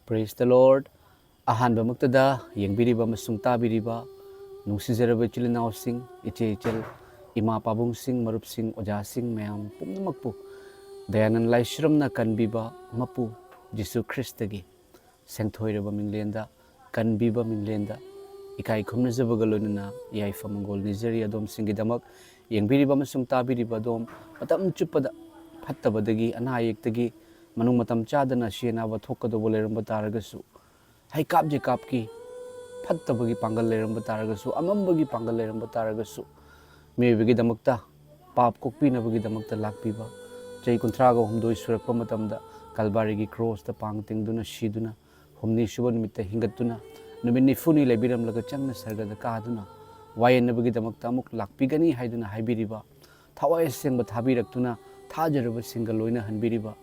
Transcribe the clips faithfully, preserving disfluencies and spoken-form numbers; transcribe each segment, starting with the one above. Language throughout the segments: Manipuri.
Praise the Lord. ꯑꯍꯥꯟꯕꯃꯛꯇꯗ ꯌꯦꯡꯕꯤꯔꯤꯕ ꯑꯃꯁꯨꯡ ꯇꯥꯕꯤꯔꯤꯕ ꯅꯨꯡꯁꯤꯖꯔꯕ ꯏꯆꯤꯜ ꯏꯅꯥꯎꯁꯤꯡ, ꯏꯆꯦ ꯏꯆꯜ, ꯏꯃꯥ ꯄꯥꯕꯨꯡꯁꯤꯡ, ꯃꯔꯨꯞꯁꯤꯡ, ꯑꯣꯖꯥꯁꯤꯡ ꯃꯌꯥꯝ ꯄꯨꯝꯅꯃꯛꯄꯨ ꯗꯌꯥꯅꯟ ꯂꯥꯏꯁ꯭ꯔꯝꯅ ꯀꯟꯕꯤꯕ ꯃꯄꯨ ꯖꯤꯁꯨ ꯈ꯭ꯔꯤꯁꯇꯒꯤ ꯁꯦꯡꯊꯣꯏꯔꯕ ꯃꯤꯡꯂꯦꯟꯗ, ꯀꯟꯕꯤꯕ ꯃꯤꯡꯂꯦꯟꯗ ꯏꯀꯥꯏ ꯈꯨꯝꯅꯖꯕꯒ ꯂꯣꯏꯅꯅ ꯌꯥꯏꯐ ꯃꯪꯒꯣꯜ ꯅꯤꯖꯔꯤ꯫ ꯑꯗꯣꯝꯁꯤꯡꯒꯤꯗꯃꯛ ꯌꯦꯡꯕꯤꯔꯤꯕ ꯑꯃꯁꯨꯡ ꯇꯥꯕꯤꯔꯤꯕ ꯑꯗꯣꯝ ꯃꯇꯝ ꯆꯨꯞꯄꯗ ꯐꯠꯇꯕꯗꯒꯤ, ꯑꯅꯥ ꯑꯌꯦꯛꯇꯒꯤ, ꯃꯅꯨꯡ ꯃꯇꯝ ꯆꯥꯗꯅ ꯑꯁꯤ ꯑꯅꯥꯕ ꯊꯣꯛꯀꯗꯧꯕ ꯂꯩꯔꯝꯕ ꯇꯥꯔꯒꯁꯨ, ꯍꯩꯀꯥꯞ ꯖꯩꯀꯥꯞꯀꯤ ꯐꯠꯇꯕꯒꯤ ꯄꯥꯡꯒꯜ ꯂꯩꯔꯝꯕ ꯇꯥꯔꯒꯁꯨ, ꯑꯃꯝꯕꯒꯤ ꯄꯥꯡꯒꯜ ꯂꯩꯔꯝꯕ ꯇꯥꯔꯒꯁꯨ, ꯃꯤꯑꯣꯏꯕꯒꯤꯗꯃꯛꯇ ꯄꯥꯞ ꯀꯣꯛꯄꯤꯅꯕꯒꯤꯗꯃꯛꯇ ꯂꯥꯛꯄꯤꯕ, ꯆꯍꯤ ꯀꯨꯟꯊ꯭ꯔꯥꯒ ꯍꯨꯝꯗꯣꯏ ꯁꯨꯔꯛꯄ ꯃꯇꯝꯗ ꯀꯜꯕꯥꯔꯤꯒꯤ ꯀ꯭ꯔꯣꯁꯇ ꯄꯥꯡ ꯇꯤꯡꯗꯨꯅ ꯁꯤꯗꯨꯅ, ꯍꯨꯝꯅꯤ ꯁꯨꯕ ꯅꯨꯃꯤꯠꯇ ꯍꯤꯡꯒꯠꯇꯨꯅ, ꯅꯨꯃꯤꯠ ꯅꯤꯐꯨꯅꯤ ꯂꯩꯕꯤꯔꯝꯂꯒ ꯆꯪꯅ ꯁꯔꯒꯗ ꯀꯥꯗꯨꯅ ꯋꯥꯌꯦꯟꯅꯕꯒꯤꯗꯃꯛꯇ ꯑꯃꯨꯛ ꯂꯥꯛꯄꯤꯒꯅꯤ ꯍꯥꯏꯗꯨꯅ ꯍꯥꯏꯕꯤꯔꯤꯕ, ꯊꯋꯥꯏ ꯑꯁꯦꯡꯕ ꯊꯥꯕꯤꯔꯛꯇꯨꯅ ꯊꯥꯖꯔꯕꯁꯤꯡꯒ ꯂꯣꯏꯅꯍꯟꯕꯤꯔꯤꯕ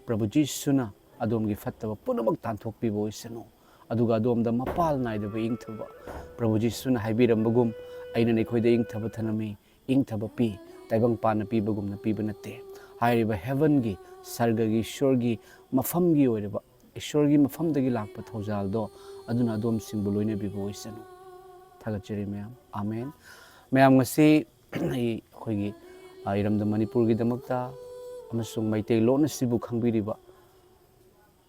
ꯄ꯭ꯔꯚꯨ ꯖꯤꯁꯨꯅ ꯑꯗꯣꯝꯒꯤ ꯐꯠꯇꯕ ꯄꯨꯝꯅꯃꯛ ꯇꯥꯟꯊꯣꯛꯄꯤꯕ ꯑꯣꯏꯁꯅꯨ꯫ ꯑꯗꯨꯒ ꯑꯗꯣꯝꯗ ꯃꯄꯥꯜ ꯅꯥꯏꯗꯕ ꯏꯪꯊꯕ, ꯄ꯭ꯔꯚꯨ ꯖꯤꯁꯨꯅ ꯍꯥꯏꯕꯤꯔꯝꯕꯒꯨꯝ, "ꯑꯩꯅ ꯅꯈꯣꯏꯗ ꯏꯪꯊꯕ ꯊꯅꯝꯃꯤ, ꯏꯪꯊꯕ ꯄꯤ, ꯇꯥꯏꯕꯪꯄꯥꯟꯅ ꯄꯤꯕꯒꯨꯝꯅ ꯄꯤꯕ ꯅꯠꯇꯦ"꯫ ꯍꯥꯏꯔꯤꯕ ꯍꯦꯕꯟꯒꯤ, ꯁꯔꯒꯒꯤ, ꯏꯁꯣꯔꯒꯤ ꯃꯐꯝꯒꯤ ꯑꯣꯏꯔꯕ, ꯏꯁꯣꯔꯒꯤ ꯃꯐꯝꯗꯒꯤ ꯂꯥꯛꯄ ꯊꯧꯖꯥꯜꯗꯣ ꯑꯗꯨꯅ ꯑꯗꯣꯝꯁꯤꯡꯕꯨ ꯂꯣꯏꯅꯕꯤꯕ ꯑꯣꯏꯁꯅꯨ꯫ ꯊꯥꯒꯠꯆꯔꯤ ꯃꯌꯥꯝ꯫ ꯑꯥꯃꯦꯟ꯫ ꯃꯌꯥꯝ, ꯉꯁꯤ ꯑꯩ ꯑꯩꯈꯣꯏꯒꯤ, ꯑ, ꯏꯔꯝꯗꯝ ꯃꯅꯤꯄꯨꯔꯒꯤꯗꯃꯛꯇ ꯑꯃꯁꯨꯡ ꯃꯩꯇꯩꯂꯣꯟ ꯑꯁꯤꯕꯨ ꯈꯪꯕꯤꯔꯤꯕ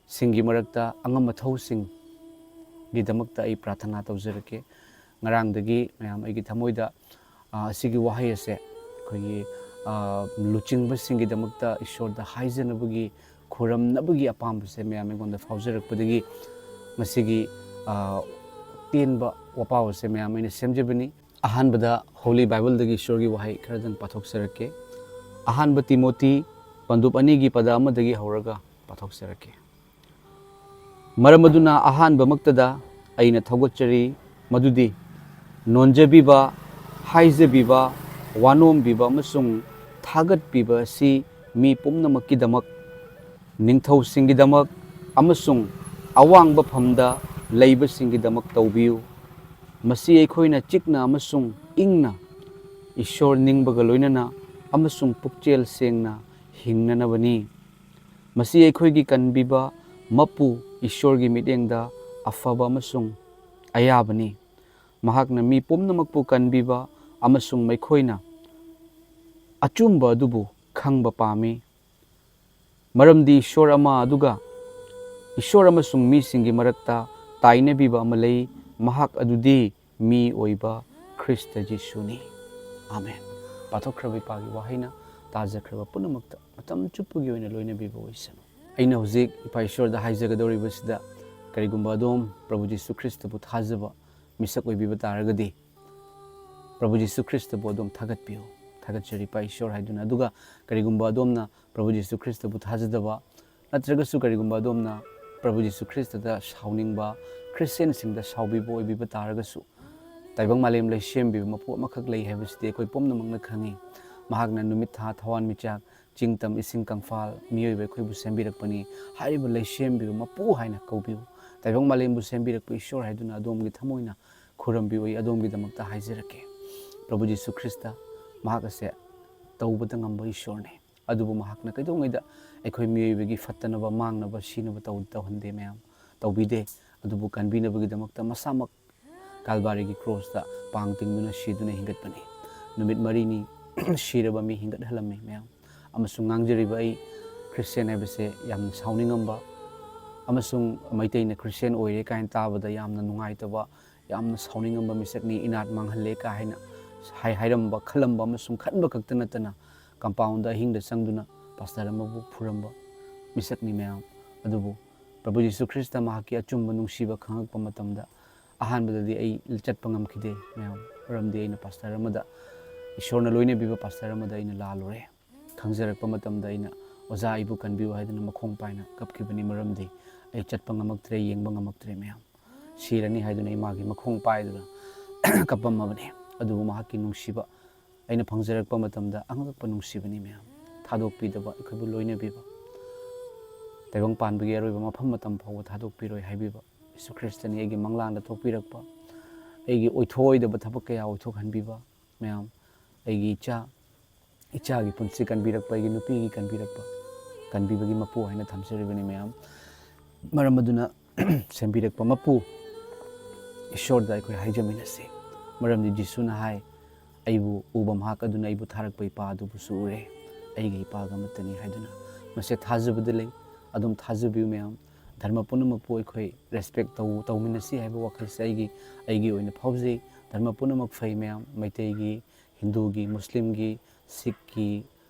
ꯁꯤꯡꯒꯤ ꯃꯔꯛꯇ ꯑꯉꯝ ꯑꯊꯧꯁꯤꯡꯒꯤꯗꯃꯛꯇ ꯑꯩ ꯄ꯭ꯔꯥꯊꯅꯥ ꯇꯧꯖꯔꯛꯀꯦ꯫ ꯉꯔꯥꯡꯗꯒꯤ ꯃꯌꯥꯝ ꯑꯩꯒꯤ ꯊꯃꯣꯏꯗ, ꯑ, ꯑꯁꯤꯒꯤ ꯋꯥꯍꯩ ꯑꯁꯦ ꯑꯩꯈꯣꯏꯒꯤ, ꯑ, ꯂꯨꯆꯤꯡꯕꯁꯤꯡꯒꯤꯗꯃꯛꯇ ꯏꯁꯣꯔꯗ ꯍꯥꯏꯖꯅꯕꯒꯤ, ꯈꯨꯔꯝꯅꯕꯒꯤ ꯑꯄꯥꯝꯕꯁꯦ ꯃꯌꯥꯝ ꯑꯩꯉꯣꯟꯗ ꯐꯥꯎꯖꯔꯛꯄꯗꯒꯤ ꯉꯁꯤꯒꯤ, ꯑ, ꯇꯦꯟꯕ ꯋꯥꯄꯥꯎ ꯑꯁꯦ ꯃꯌꯥꯝ ꯑꯩꯅ ꯁꯦꯝꯖꯕꯅꯤ꯫ ꯑꯍꯥꯟꯕꯗ Holy Bible ꯗꯒꯤ ꯏꯁꯣꯔꯒꯤ ꯋꯥꯍꯩ ꯈꯔꯗꯪ ꯄꯥꯊꯣꯛꯆꯔꯛꯀꯦ꯫ ꯑꯍꯥꯟꯕ ꯇꯤꯃꯣꯊꯤ ꯄꯟꯗꯨꯞ ꯑꯅꯤꯒꯤ ꯄꯗ ꯑꯃꯗꯒꯤ ꯍꯧꯔꯒ ꯄꯥꯊꯣꯛꯆꯔꯛꯀꯦ꯫ ꯃꯔꯝ ꯑꯗꯨꯅ ꯑꯍꯥꯟꯕꯃꯛꯇꯗ ꯑꯩꯅ ꯊꯧꯒꯠꯆꯔꯤ, ꯃꯗꯨꯗꯤ ꯅꯣꯟꯖꯕꯤꯕ, ꯍꯥꯏꯖꯕꯤꯕ, ꯋꯥꯅꯣꯝꯕꯤꯕ ꯑꯃꯁꯨꯡ ꯊꯥꯒꯠꯄꯤꯕ ꯑꯁꯤ ꯃꯤ ꯄꯨꯝꯅꯃꯛꯀꯤꯗꯃꯛ, ꯅꯤꯡꯊꯧꯁꯤꯡꯒꯤꯗꯃꯛ ꯑꯃꯁꯨꯡ ꯑꯋꯥꯡꯕ ꯐꯝꯗ ꯂꯩꯕꯁꯤꯡꯒꯤꯗꯃꯛ ꯇꯧꯕꯤꯌꯨ꯫ ꯃꯁꯤ ꯑꯩꯈꯣꯏꯅ ꯆꯤꯛꯅ ꯑꯃꯁꯨꯡ ꯏꯪꯅ ꯏꯁꯣꯔ ꯅꯤꯡꯕꯒ ꯂꯣꯏꯅꯅ ꯑꯃꯁꯨꯡ ꯄꯨꯛꯆꯦꯜ ꯁꯦꯡꯅ ꯍꯤꯡꯅꯅꯕꯅꯤ꯫ ꯃꯁꯤ ꯑꯩꯈꯣꯏꯒꯤ ꯀꯟꯕꯤꯕ ꯃꯄꯨ ꯏꯁꯣꯔꯒꯤ ꯃꯤꯠꯌꯦꯡꯗ ꯑꯐꯕ ꯑꯃꯁꯨꯡ ꯑꯌꯥꯕꯅꯤ꯫ ꯃꯍꯥꯛꯅ ꯃꯤ ꯄꯨꯝꯅꯃꯛꯄꯨ ꯀꯟꯕꯤꯕ ꯑꯃꯁꯨꯡ ꯃꯈꯣꯏꯅ ꯑꯆꯨꯝꯕ ꯑꯗꯨꯕꯨ ꯈꯪꯕ ꯄꯥꯝꯃꯤ꯫ ꯃꯔꯝꯗꯤ ꯏꯁꯣꯔ ꯑꯃ ꯑꯗꯨꯒ ꯏꯁꯣꯔ ꯑꯃꯁꯨꯡ ꯃꯤꯁꯤꯡꯒꯤ ꯃꯔꯛꯇ ꯇꯥꯏꯅꯕꯤꯕ ꯑꯃ ꯂꯩ, ꯃꯍꯥꯛ ꯑꯗꯨꯗꯤ ꯃꯤ ꯑꯣꯏꯕ ꯈ꯭ꯔꯤꯁꯇ ꯖꯤꯁꯨꯅꯤ꯫ ꯑꯥꯃꯦꯟ꯫ ꯄꯥꯊꯣꯛꯈ꯭ꯔꯕ ꯏꯄꯥꯒꯤ ꯋꯥꯍꯩꯅ ꯇꯥꯖꯈ꯭ꯔꯕ ꯄꯨꯝꯅꯃꯛꯇ ꯃꯇꯝ ꯆꯨꯞꯄꯒꯤ ꯑꯣꯏꯅ ꯂꯣꯏꯅꯕꯤꯕ ꯑꯣꯏꯁꯅꯨ꯫ ꯑꯩꯅ ꯍꯧꯖꯤꯛ ꯏꯄꯥ ꯏꯁꯣꯔꯗ ꯍꯥꯏꯖꯒꯗꯧꯔꯤꯕꯁꯤꯗ, ꯀꯔꯤꯒꯨꯝꯕ ꯑꯗꯣꯝ ꯄ꯭ꯔꯚꯨ ꯖꯤꯁꯨ ꯈ꯭ꯔꯤꯁꯇꯕꯨ ꯊꯥꯖꯕ ꯃꯤꯁꯛ ꯑꯣꯏꯕꯤꯕ ꯇꯥꯔꯒꯗꯤ, ꯄ꯭ꯔꯚꯨ ꯖꯤꯁꯨ ꯈ꯭ꯔꯤꯁꯇꯕꯨ ꯑꯗꯣꯝ ꯊꯥꯒꯠꯄꯤꯌꯨ, "ꯊꯥꯒꯠꯆꯔꯤ ꯏꯄꯥ ꯏꯁꯣꯔ" ꯍꯥꯏꯗꯨꯅ꯫ ꯑꯗꯨꯒ ꯀꯔꯤꯒꯨꯝꯕ ꯑꯗꯣꯝꯅ ꯄ꯭ꯔꯚꯨ ꯖꯤꯁꯨ ꯈ꯭ꯔꯤꯁꯇꯕꯨ ꯊꯥꯖꯗꯕ, ꯅꯠꯇ꯭ꯔꯒꯁꯨ ꯀꯔꯤꯒꯨꯝꯕ ꯑꯗꯣꯝꯅ ꯄ꯭ꯔꯚꯨ ꯖꯤꯁꯨ ꯈ꯭ꯔꯤꯁꯇꯗ ꯁꯥꯎꯅꯤꯡꯕ, ꯈ꯭ꯔꯤꯁꯇꯤꯌꯥꯟꯁꯤꯡꯗ ꯁꯥꯎꯕꯤꯕ ꯑꯣꯏꯕꯤꯕ ꯇꯥꯔꯒꯁꯨ, ꯇꯥꯏꯕꯪ ꯃꯥꯂꯦꯝ ꯂꯩꯁꯦꯝꯕꯤꯕ ꯃꯄꯨ ꯑꯃꯈꯛ ꯂꯩ ꯍꯥꯏꯕꯁꯤꯗꯤ ꯑꯩꯈꯣꯏ ꯄꯨꯝꯅꯃꯛꯅ ꯈꯪꯉꯤ꯫ ꯃꯍꯥꯛꯅ ꯅꯨꯃꯤꯠ, ꯊꯥ, ꯊꯋꯥꯟꯃꯤꯆꯥꯛ, ꯆꯤꯡ ꯇꯝ, ꯏꯁꯤꯡ ꯀꯪꯐꯥꯜ, ꯃꯤꯑꯣꯏꯕ ꯑꯩꯈꯣꯏꯕꯨ ꯁꯦꯝꯕꯤꯔꯛꯄꯅꯤ꯫ ꯍꯥꯏꯔꯤꯕ ꯂꯩꯁꯦꯝꯕꯤꯕ ꯃꯄꯨ ꯍꯥꯏꯅ ꯀꯧꯕꯤꯌꯨ꯫ ꯇꯥꯏꯕꯪ ꯃꯥꯂꯦꯝꯕꯨ ꯁꯦꯝꯕꯤꯔꯛꯄ ꯏꯁꯣꯔ ꯍꯥꯏꯗꯨꯅ ꯑꯗꯣꯝꯒꯤ ꯊꯃꯣꯏꯅ ꯈꯨꯔꯨꯝꯕꯤꯌꯨ꯫ ꯑꯩ ꯑꯗꯣꯝꯒꯤꯗꯃꯛꯇ ꯍꯥꯏꯖꯔꯛꯀꯦ꯫ ꯄ꯭ꯔꯚꯨ ꯖꯤꯁꯨ ꯈ꯭ꯔꯤꯁꯇ, ꯃꯍꯥꯛ ꯑꯁꯦ ꯇꯧꯕꯗ ꯉꯝꯕ ꯏꯁꯣꯔꯅꯤ꯫ ꯑꯗꯨꯕꯨ ꯃꯍꯥꯛꯅ ꯀꯩꯗꯧꯉꯩꯗ ꯑꯩꯈꯣꯏ ꯃꯤꯑꯣꯏꯕꯒꯤ ꯐꯠꯇꯅꯕ, ꯃꯥꯡꯅꯕ, ꯁꯤꯅꯕ ꯇꯧ-, ꯇꯧꯍꯟꯗꯦ ꯃꯌꯥꯝ꯫ ꯇꯧꯕꯤꯗꯦ꯫ ꯑꯗꯨꯕꯨ ꯀꯟꯕꯤꯅꯕꯒꯤꯗꯃꯛꯇ ꯃꯁꯥꯃꯛ ꯀꯥꯜꯚꯥꯔꯤꯒꯤ ꯀ꯭ꯔꯣꯁꯇ ꯄꯥꯡ ꯇꯤꯡꯗꯨꯅ ꯁꯤꯗꯨꯅ ꯍꯤꯡꯒꯠꯄꯅꯤ꯫ ꯅꯨꯃꯤꯠ ꯃꯔꯤꯅꯤ ꯁꯤꯔꯕ ꯃꯤ ꯍꯤꯡꯒꯠꯍꯜꯂꯝꯃꯤ ꯃꯌꯥꯝ꯫ ꯑꯃꯁꯨꯡ ꯉꯥꯡꯖꯔꯤꯕ ꯑꯩ ꯈ꯭ꯔꯤꯁꯇꯤꯌꯥꯟ ꯍꯥꯏꯕꯁꯦ ꯌꯥꯝꯅ ꯁꯥꯎꯅꯤꯡꯉꯝꯕ ꯑꯃꯁꯨꯡ ꯃꯩꯇꯩꯅ ꯈ꯭ꯔꯤꯁꯇꯤꯌꯥꯟ ꯑꯣꯏꯔꯦ ꯀꯥꯏꯅ ꯇꯥꯕꯗ ꯌꯥꯝꯅ ꯅꯨꯡꯉꯥꯏꯇꯕ, ꯌꯥꯝꯅ ꯁꯥꯎꯅꯤꯡꯉꯝꯕ ꯃꯤꯁꯛꯅꯤ, ꯏꯅꯥꯠ ꯃꯥꯡꯍꯜꯂꯦ ꯀꯥ ꯍꯥꯏꯅ ꯍꯥꯏ-, ꯍꯥꯏꯔꯝꯕ, ꯈꯜꯂꯝꯕ ꯑꯃꯁꯨꯡ ꯈꯟꯕ ꯈꯛꯇ ꯅꯠꯇꯅ ꯀꯝꯄꯥꯎꯟꯗ ꯑꯍꯤꯡꯗ ꯆꯪꯗꯨꯅ ꯄꯥꯁꯇꯔ ꯑꯃꯕꯨ ꯐꯨꯔꯝꯕ ꯃꯤꯁꯛꯅꯤ ꯃꯌꯥꯝ꯫ ꯑꯗꯨꯕꯨ ꯄ꯭ꯔꯚꯨ ꯖꯤꯁꯨ ꯈ꯭ꯔꯤꯁꯇ ꯃꯍꯥꯛꯀꯤ ꯑꯆꯨꯝꯕ ꯅꯨꯡꯁꯤꯕ ꯈꯪꯉꯛꯄ ꯃꯇꯝꯗ ꯑꯍꯥꯟꯕꯗꯗꯤ ꯑꯩ ꯆꯠꯄ ꯉꯝꯈꯤꯗꯦ ꯃꯌꯥꯝ, ꯃꯔꯝꯗꯤ ꯑꯩꯅ ꯄꯥꯁꯇꯔ ꯑꯃꯗ, ꯏꯁꯣꯔꯅ ꯂꯣꯏꯅꯕꯤꯕ ꯄꯥꯁꯇꯔ ꯑꯃꯗ ꯑꯩꯅ ꯂꯥꯜꯂꯨꯔꯦ꯫ ꯈꯪꯖꯔꯛꯄ ꯃꯇꯝꯗ ꯑꯩꯅ, "ꯑꯣꯖꯥ, ꯑꯩꯕꯨ ꯀꯟꯕꯤꯌꯨ" ꯍꯥꯏꯗꯨꯅ ꯃꯈꯣꯡ ꯄꯥꯏꯅ ꯀꯞꯈꯤꯕꯅꯤ, ꯃꯔꯝꯗꯤ ꯑꯩ ꯆꯠꯄ ꯉꯝꯃꯛꯇ꯭ꯔꯦ, ꯌꯦꯡꯕ ꯉꯝꯃꯛꯇ꯭ꯔꯦ ꯃꯌꯥꯝ꯫ ꯁꯤꯔꯅꯤ ꯍꯥꯏꯗꯨꯅ ꯏꯃꯥꯒꯤ ꯃꯈꯣꯡ ꯄꯥꯏꯗꯨꯅ ꯀꯞꯄꯝꯃꯕꯅꯤ꯫ ꯑꯗꯨꯕꯨ ꯃꯍꯥꯛꯀꯤ ꯅꯨꯡꯁꯤꯕ ꯑꯩꯅ ꯐꯪꯖꯔꯛꯄ ꯃꯇꯝꯗ ꯑꯉꯛꯄ ꯅꯨꯡꯁꯤꯕꯅꯤ ꯃꯌꯥꯝ꯫ ꯊꯥꯗꯣꯛꯄꯤꯗꯕ, ꯑꯩꯈꯣꯏꯕꯨ ꯂꯣꯏꯅꯕꯤꯕ, ꯇꯥꯏꯕꯪ ꯄꯥꯟꯕꯒꯤ ꯑꯔꯣꯏꯕ ꯃꯐꯝ ꯃꯇꯝ ꯐꯥꯎꯕ ꯊꯥꯗꯣꯛꯄꯤꯔꯣꯏ ꯍꯥꯏꯕꯤꯕ ꯖꯤꯁꯨ ꯈ꯭ꯔꯤꯁꯇꯅꯤ ꯑꯩꯒꯤ ꯃꯪꯂꯥꯟꯗ ꯊꯣꯛꯄꯤꯔꯛꯄ, ꯑꯩꯒꯤ ꯑꯣꯏꯊꯣꯛꯑꯣꯏꯗꯕ ꯊꯕꯛ ꯀꯌꯥ ꯑꯣꯏꯊꯣꯛꯍꯟꯕꯤꯕ ꯃꯌꯥꯝ, ꯑꯩꯒꯤ ꯏꯆꯥ, ꯏꯆꯥꯒꯤ ꯄꯨꯟꯁꯤ ꯀꯟꯕꯤꯔꯛꯄ, ꯑꯩꯒꯤ ꯅꯨꯄꯤꯒꯤ ꯀꯟꯕꯤꯔꯛꯄ, ꯀꯟꯕꯤꯕꯒꯤ ꯃꯄꯨ ꯍꯥꯏꯅ ꯊꯝꯖꯔꯤꯕꯅꯤ ꯃꯌꯥꯝ꯫ ꯃꯔꯝ ꯑꯗꯨꯅ ꯁꯦꯝꯕꯤꯔꯛꯄ ꯃꯄꯨ ꯏꯁꯣꯔꯗ ꯑꯩꯈꯣꯏ ꯍꯥꯏꯖꯃꯤꯟꯅꯁꯤ꯫ ꯃꯔꯝꯗꯤ ꯖꯤꯁꯨꯅ ꯍꯥꯏ, "ꯑꯩꯕꯨ ꯎꯕ ꯃꯍꯥꯛ ꯑꯗꯨꯅ ꯑꯩꯕꯨ ꯊꯥꯔꯛꯄ ꯏꯄꯥ ꯑꯗꯨꯕꯨꯁꯨ ꯎꯔꯦ, ꯑꯩꯒꯤ ꯏꯄꯥꯒ ꯑꯃꯠꯇꯅꯤ" ꯍꯥꯏꯗꯨꯅ꯫ ꯃꯁꯦ ꯊꯥꯖꯕꯗ ꯂꯩ꯫ ꯑꯗꯨꯝ ꯊꯥꯖꯕꯤꯌꯨ ꯃꯌꯥꯝ꯫ ꯙꯔꯃ ꯄꯨꯝꯅꯃꯛꯄꯨ ꯑꯩꯈꯣꯏ ꯔꯦꯁꯄꯦꯛ ꯇꯧ-, ꯇꯧꯃꯤꯟꯅꯁꯤ ꯍꯥꯏꯕ ꯋꯥꯈꯜꯁꯦ ꯑꯩꯒꯤ, ꯑꯩꯒꯤ ꯑꯣꯏꯅ ꯐꯥꯎꯖꯩ꯫ ꯙꯔꯃ ꯄꯨꯝꯅꯃꯛ ꯐꯩ ꯃꯌꯥꯝ꯫ ꯃꯩꯇꯩꯒꯤ, ꯍꯤꯟꯗꯨꯒꯤ, ꯃꯨꯁꯂꯤꯝꯒꯤ, ꯁꯤꯈꯀꯤ,